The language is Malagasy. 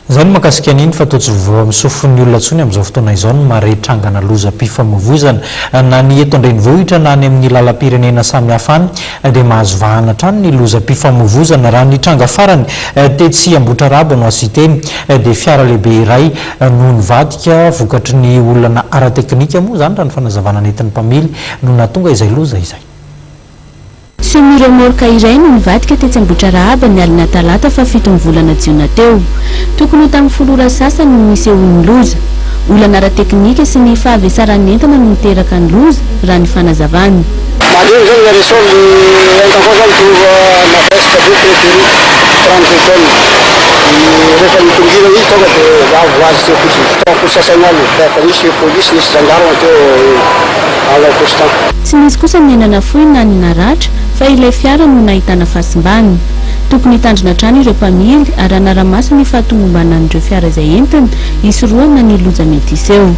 Izay no mahakasika an'iny fa toa tsy vaovao amin'ny sofin'ny olona intsony amin'izao fotoana izao ny mahare trangana lozam-pifamoivoizana. Na ny eto an-drenivohitra na any amin'ny lalam-pirenena samihafa any dia mahazo vahana hatrany ny lozam-pifamoivoizana. Raha ny tranga farany tetsy Ambohitrarahaba no azo hiteny dia fiara lehibe iray no nivadika vokatry ny olana ara-teknika moa izany raha ny fanazavana nentin'ny mpamily no nahatonga izay loza izay. Semi-remorque iray no nivadika tetsy Ambohitrarahaba ny alina talata fahafiton'ny volana jiona teo. Tokony ho tamin'ny folo ora sasany no nisehoan'ny loza. Olana ara-teknika sy ny fahavesaran'ny entana no niteraka ny loza, raha ny fanazavana. Malemy zany le ressort le entana koa zany toa mavesatra be près de 32 tonnes rehefa nitongila izy tonga de lavo ho azy teo fotsiny tao am-posasaina alina fa nisy polisy nisy gendarme teo à l'autostan. Tsy nisy kosa ny aina nafoy na ny naratra fa ilay fiara no nahitana fahasimbana. Tokony hitandrina hatrany ireo mpamily ary hanara-maso ny fahatomombanan'ireo fiara izay entiny hisorohana ny loza mety hiseho.